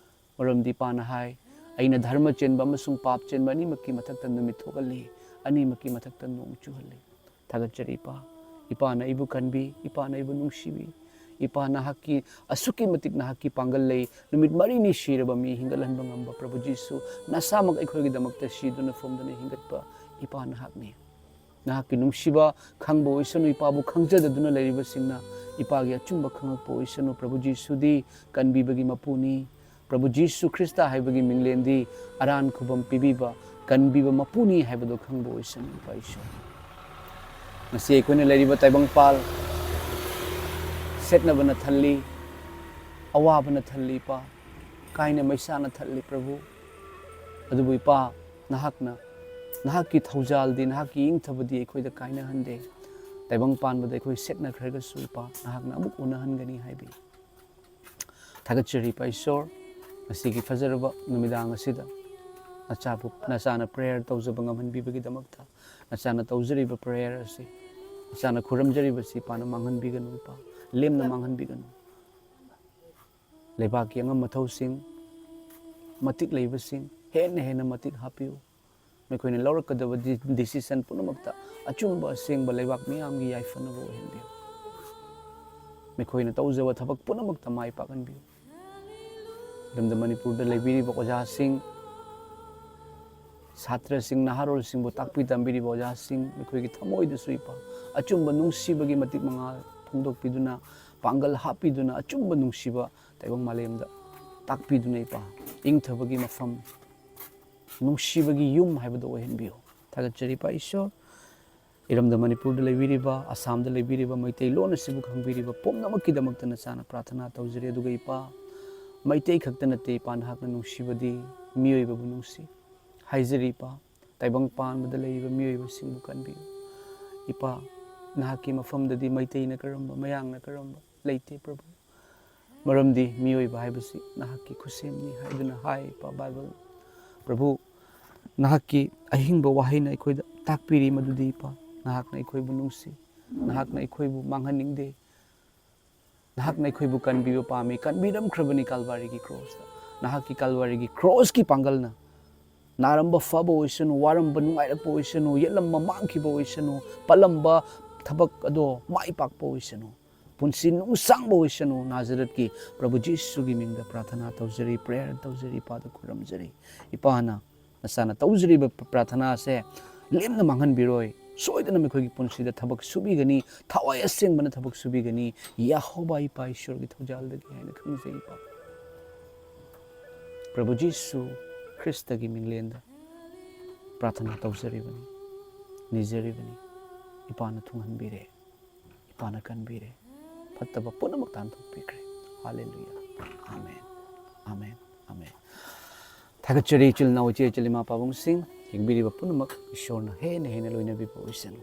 ꯃꯔꯝꯗꯤ ꯏꯄꯥꯅ ꯍꯥꯏ, "ꯑꯩꯅ ꯙꯔꯃ ꯆꯦꯟꯕ ꯑꯃꯁꯨꯡ ꯄꯥꯞ ꯆꯦꯟꯕ ꯑꯅꯤꯃꯛꯀꯤ ꯃꯊꯛꯇ ꯅꯨꯃꯤꯠ ꯊꯣꯛꯍꯜꯂꯤ, ꯑꯅꯤꯃꯛꯀꯤ ꯃꯊꯛꯇ ꯅꯣꯡ ꯆꯨꯍꯜꯂꯤ"꯫ ꯊꯥꯒꯠꯆꯔꯤ ꯏꯄꯥ꯫ ꯏꯄꯥꯅ ꯑꯩꯕꯨ ꯀꯟꯕꯤ, ꯏꯄꯥꯅ ꯑꯩꯕꯨ ꯅꯨꯡꯁꯤꯕꯤ꯫ ꯏꯄꯥ, ꯅꯍꯥꯛꯀꯤ, ꯑꯁꯨꯛꯀꯤ ꯃꯇꯤꯛ ꯅꯍꯥꯛꯀꯤ ꯄꯥꯡꯒꯜ ꯂꯩ꯫ ꯅꯨꯃꯤꯠ ꯃꯔꯤꯅꯤ ꯁꯤꯔꯕ ꯃꯤ ꯍꯤꯡꯒꯠꯍꯟꯕ ꯉꯝꯕ ꯄ꯭ꯔꯚꯨ ꯖꯤꯁꯨ, ꯅꯁꯥꯃꯛ ꯑꯩꯈꯣꯏꯒꯤꯗꯃꯛꯇ ꯁꯤꯗꯨꯅ ꯐꯨꯝꯗꯨꯅ ꯍꯤꯡꯒꯠꯄ ꯏꯄꯥ ꯅꯍꯥꯛꯅꯤ꯫ ꯅꯍꯥꯛꯀꯤ ꯅꯨꯡꯁꯤꯕ ꯈꯪꯕ ꯑꯣꯏꯁꯅꯨ꯫ ꯏꯄꯥꯕꯨ ꯈꯪꯖꯗꯗꯨꯅ ꯂꯩꯔꯤꯕꯁꯤꯡꯅ ꯏꯄꯥꯒꯤ ꯑꯆꯨꯝꯕ ꯈꯪꯉꯛꯄ ꯑꯣꯏꯁꯅꯨ꯫ ꯄ꯭ꯔꯚꯨ ꯖꯤꯁꯨꯗꯤ ꯀꯟꯕꯤꯕꯒꯤ ꯃꯄꯨꯅꯤ꯫ ꯄ꯭ꯔꯚꯨ ꯖꯤꯁꯨ ꯈ꯭ꯔꯤꯁꯇ ꯍꯥꯏꯕꯒꯤ ꯃꯤꯡꯂꯦꯟꯗꯤ ꯑꯔꯥꯟ ꯈꯨꯕꯝ ꯄꯤꯕꯤꯕ, ꯀꯟꯕꯤꯕ ꯃꯄꯨꯅꯤ ꯍꯥꯏꯕꯗꯨ ꯈꯪꯕ ꯑꯣꯏꯁꯅꯨ ꯏꯄꯥ ꯏꯁꯣꯔ꯫ ꯉꯁꯤ ꯑꯩꯈꯣꯏꯅ ꯂꯩꯔꯤꯕ ꯇꯥꯏꯕꯪꯄꯥꯜ ꯁꯦꯠꯅꯕꯅ ꯊꯜꯂꯤ, ꯑꯋꯥꯕꯅ ꯊꯜꯂꯤ ꯏꯄꯥ, ꯀꯥꯏꯅ ꯃꯩꯁꯥꯅ ꯊꯜꯂꯤ ꯄ꯭ꯔꯚꯨ꯫ ꯑꯗꯨꯕꯨ ꯏꯄꯥ, ꯅꯍꯥꯛꯅ, ꯅꯍꯥꯛꯀꯤ ꯊꯧꯖꯥꯜꯗꯤ, ꯅꯍꯥꯛꯀꯤ ꯏꯪꯊꯕꯗꯤ ꯑꯩꯈꯣꯏꯗ ꯀꯥꯏꯅꯍꯟꯗꯦ꯫ ꯇꯥꯏꯕꯪ ꯄꯥꯟꯕꯗ ꯑꯩꯈꯣꯏ ꯁꯦꯠꯅꯈ꯭ꯔꯒꯁꯨ ꯏꯄꯥ, ꯅꯍꯥꯛꯅ ꯑꯃꯨꯛ ꯎꯅꯍꯟꯒꯅꯤ ꯍꯥꯏꯕꯤ꯫ ꯊꯥꯒꯠꯆꯔꯤ ꯏꯄꯥ ꯏꯁꯣꯔ, ꯉꯁꯤꯒꯤ ꯐꯖꯔꯕ ꯅꯨꯃꯤꯗꯥꯡ ꯑꯁꯤꯗ ꯅꯆꯥꯕꯨ, ꯅꯆꯥꯅ ꯄ꯭ꯔꯦꯌꯔ ꯇꯧꯖꯕ ꯉꯝꯍꯟꯕꯤꯕꯒꯤꯗꯃꯛꯇ꯫ ꯅꯆꯥꯅ ꯇꯧꯖꯔꯤꯕ ꯄ꯭ꯔꯦꯌꯔ ꯑꯁꯤ, ꯅꯆꯥꯅ ꯈꯨꯔꯨꯝꯖꯔꯤꯕꯁꯤ ꯏꯄꯥꯅ ꯃꯥꯡꯍꯟꯕꯤꯒꯅꯨ ꯏꯄꯥ, ꯂꯦꯝꯅ ꯃꯥꯡꯍꯟꯕꯤꯒꯅꯨ꯫ ꯂꯩꯕꯥꯛꯀꯤ ꯑꯉꯝ ꯑꯊꯧꯁꯤꯡ, ꯃꯇꯤꯛ ꯂꯩꯕꯁꯤꯡ ꯍꯦꯟꯅ ꯍꯦꯟꯅ ꯃꯇꯤꯛ ꯍꯥꯞꯄꯤꯌꯨ꯫ ꯃꯈꯣꯏꯅ ꯂꯧꯔꯛꯀꯗꯕ ꯗꯤ-, ꯗꯤꯁꯤꯁꯟ ꯄꯨꯝꯅꯃꯛꯇ ꯑꯆꯨꯝꯕ ꯑꯁꯦꯡꯕ ꯂꯩꯕꯥꯛ ꯃꯤꯌꯥꯝꯒꯤ ꯌꯥꯏꯐꯅꯕ ꯑꯣꯏꯍꯟꯕꯤꯌꯨ꯫ ꯃꯈꯣꯏꯅ ꯇꯧꯖꯕ ꯊꯕꯛ ꯄꯨꯝꯅꯃꯛꯇ ꯃꯥꯏ ꯄꯥꯛꯍꯟꯕꯤꯌꯨ꯫ ꯂꯝꯗꯝ ꯃꯅꯤꯄꯨꯔꯗ ꯂꯩꯕꯤꯔꯤꯕ ꯑꯣꯖꯥꯁꯤꯡ, ꯁꯥꯇ꯭ꯔꯁꯤꯡ, ꯅꯍꯥꯔꯣꯜꯁꯤꯡꯕꯨ ꯇꯥꯛꯄꯤ ꯇꯝꯕꯤꯔꯤꯕ ꯑꯣꯖꯥꯁꯤꯡ, ꯑꯩꯈꯣꯏꯒꯤ ꯊꯃꯣꯏꯗꯁꯨ ꯏꯄꯥ, ꯑꯆꯨꯝꯕ ꯅꯨꯡꯁꯤꯕꯒꯤ ꯃꯇꯤꯛ ꯃꯉꯥꯜ ꯐꯣꯡꯗꯣꯛꯄꯤꯗꯨꯅ, ꯄꯥꯡꯒꯜ ꯍꯥꯞꯄꯤꯗꯨꯅ, ꯑꯆꯨꯝꯕ ꯅꯨꯡꯁꯤꯕ ꯇꯥꯏꯕꯪ ꯃꯥꯂꯦꯝꯗ ꯇꯥꯛꯄꯤꯗꯨꯅ ꯏꯄꯥ, ꯏꯪꯊꯕꯒꯤ ꯃꯐꯝ, ꯅꯨꯡꯁꯤꯕꯒꯤ ꯌꯨꯝ ꯍꯥꯏꯕꯗꯨ ꯑꯣꯏꯍꯟꯕꯤꯌꯨ꯫ ꯊꯥꯒꯠꯆꯔꯤ ꯏꯄꯥ ꯏꯁꯣꯔ꯫ ꯏꯔꯝꯗꯝ ꯃꯅꯤꯄꯨꯔꯗ ꯂꯩꯕꯤꯔꯤꯕ, ꯑꯁꯥꯝꯗ ꯂꯩꯕꯤꯔꯤꯕ, ꯃꯩꯇꯩꯂꯣꯟ ꯑꯁꯤꯕꯨ ꯈꯪꯕꯤꯔꯤꯕ ꯄꯨꯝꯅꯃꯛꯀꯤꯗꯃꯛꯇ ꯅꯆꯥꯅ ꯄ꯭ꯔꯥꯊꯅꯥ ꯇꯧꯖꯔꯤ꯫ ꯑꯗꯨꯒ ꯏꯄꯥ, ꯃꯩꯇꯩ ꯈꯛꯇ ꯅꯠꯇꯦ ꯏꯄꯥ, ꯅꯍꯥꯛꯅ ꯅꯨꯡꯁꯤꯕꯗꯤ ꯃꯤꯑꯣꯏꯕꯕꯨ ꯅꯨꯡꯁꯤ꯫ ꯍꯥꯏꯖꯔꯤ ꯏꯄꯥ, ꯇꯥꯏꯕꯪ ꯄꯥꯟꯕꯗ ꯂꯩꯔꯤꯕ ꯃꯤꯑꯣꯏꯕꯁꯤꯡꯕꯨ ꯀꯟꯕꯤꯌꯨ꯫ ꯏꯄꯥ, ꯅꯍꯥꯛꯀꯤ ꯃꯐꯝꯗꯗꯤ ꯃꯩꯇꯩꯅ ꯀꯔꯝꯕ, ꯃꯌꯥꯡꯅ ꯀꯔꯝꯕ ꯂꯩꯇꯦ ꯄ꯭ꯔꯚꯨ꯫ ꯃꯔꯝꯗꯤ ꯃꯤꯑꯣꯏꯕ ꯍꯥꯏꯕꯁꯤ ꯅꯍꯥꯛꯀꯤ ꯈꯨꯠꯁꯦꯝꯅꯤ ꯍꯥꯏꯗꯨꯅ ꯍꯥꯏ ꯏꯄꯥ ꯕꯥꯏꯕꯜ꯫ ꯄ꯭ꯔꯚꯨ, ꯅꯍꯥꯛꯀꯤ ꯑꯍꯤꯡꯕ ꯋꯥꯍꯩꯅ ꯑꯩꯈꯣꯏꯗ ꯇꯥꯛꯄꯤꯔꯤ ꯃꯗꯨꯗꯤ ꯏꯄꯥ, ꯅꯍꯥꯛꯅ ꯑꯩꯈꯣꯏꯕꯨ ꯅꯨꯡꯁꯤ, ꯅꯍꯥꯛꯅ ꯑꯩꯈꯣꯏꯕꯨ ꯃꯥꯡꯍꯟꯅꯤꯡꯗꯦ, ꯅꯍꯥꯛꯅ ꯑꯩꯈꯣꯏꯕꯨ ꯀꯟꯕꯤꯕ ꯄꯥꯝꯃꯤ, ꯀꯟꯕꯤꯔꯝꯈ꯭ꯔꯕꯅꯤ ꯀꯥꯜꯚꯥꯔꯤꯒꯤ ꯀ꯭ꯔꯣꯁꯇ꯫ ꯅꯍꯥꯛꯀꯤ ꯀꯥꯜꯚꯥꯔꯤꯒꯤ ꯀ꯭ꯔꯣꯁꯀꯤ ꯄꯥꯡꯒꯜꯅ ꯅꯥꯔꯝꯕ ꯐꯕ ꯑꯣꯏꯁꯅꯨ, ꯋꯥꯔꯝꯕ ꯅꯨꯡꯉꯥꯏꯔꯛꯄ ꯑꯣꯏꯁꯅꯨ, ꯌꯦꯠꯂꯝꯕ ꯃꯥꯡꯈꯤꯕ ꯑꯣꯏꯁꯅꯨ, ꯄꯜꯂꯝꯕ ꯊꯕꯛ ꯑꯗꯣ ꯃꯥꯏ ꯄꯥꯛꯄ ꯑꯣꯏꯁꯅꯨ, ꯄꯨꯟꯁꯤ ꯅꯨꯡꯁꯥꯡꯕ ꯑꯣꯏꯁꯅꯨ꯫ ꯅꯥꯖꯔꯠꯀꯤ ꯄ꯭ꯔꯚꯨ ꯖꯤꯁꯨꯒꯤ ꯃꯤꯡꯗ ꯄ꯭ꯔꯥꯊꯅꯥ ꯇꯧꯖꯔꯤ, ꯄ꯭ꯔꯦꯌꯔ ꯇꯧꯖꯔꯤ, ꯏꯄꯥꯗ ꯈꯨꯔꯨꯝꯖꯔꯤ꯫ ꯏꯄꯥꯅ ꯅꯆꯥꯅ ꯇꯧꯖꯔꯤꯕ ꯄ-, ꯄ꯭ꯔꯥꯊꯅꯥꯁꯦ ꯂꯦꯝꯅ ꯃꯥꯡꯍꯟꯕꯤꯔꯣꯏ꯫ ꯁꯣꯏꯗꯅ ꯃꯈꯣꯏꯒꯤ ꯄꯨꯟꯁꯤꯗ ꯊꯕꯛ ꯁꯨꯕꯤꯒꯅꯤ, ꯊꯋꯥꯏ ꯑꯁꯦꯡꯕꯅ ꯊꯕꯛ ꯁꯨꯕꯤꯒꯅꯤ, ꯌꯦꯍꯣꯚꯥ ꯏꯄꯥ ꯏꯁꯣꯔꯒꯤ ꯊꯧꯖꯥꯜꯗꯒꯤ ꯍꯥꯏꯅ ꯈꯪꯖꯩ ꯏꯄꯥ꯫ ꯄ꯭ꯔꯚꯨ ꯖꯤꯁꯨ ꯈ꯭ꯔꯤꯁꯇꯒꯤ ꯃꯤꯡꯂꯦꯟꯗ ꯄ꯭ꯔꯥꯊꯅꯥ ꯇꯧꯖꯔꯤꯕꯅꯤ, ꯅꯤꯖꯔꯤꯕꯅꯤ꯫ ꯏꯄꯥꯅ ꯊꯨꯡꯍꯟꯕꯤꯔꯦ, ꯏꯄꯥꯅ ꯀꯟꯕꯤꯔꯦ, ꯐꯠꯇꯕ ꯄꯨꯝꯅꯃꯛ ꯇꯥꯟꯊꯣꯛꯄꯤꯈ꯭ꯔꯦ꯫ ꯍꯥꯂꯦꯂꯨꯌꯥ꯫ ꯑꯥꯃꯦꯟ, ꯑꯥꯃꯦꯟ, ꯑꯥꯃꯦꯟ꯫ ꯊꯥꯒꯠꯆꯔꯤ ꯏꯆꯤꯜ ꯏꯅꯥꯎ, ꯏꯆꯦ ꯏꯆꯜ, ꯏꯃꯥ ꯄꯥꯕꯨꯡꯁꯤꯡ, ꯌꯦꯡꯕꯤꯔꯤꯕ ꯄꯨꯝꯅꯃꯛ ꯏꯁꯣꯔꯅ ꯍꯦꯟꯅ ꯍꯦꯟꯅ ꯂꯣꯏꯅꯕꯤꯕ ꯑꯣꯏꯁꯅꯨ꯫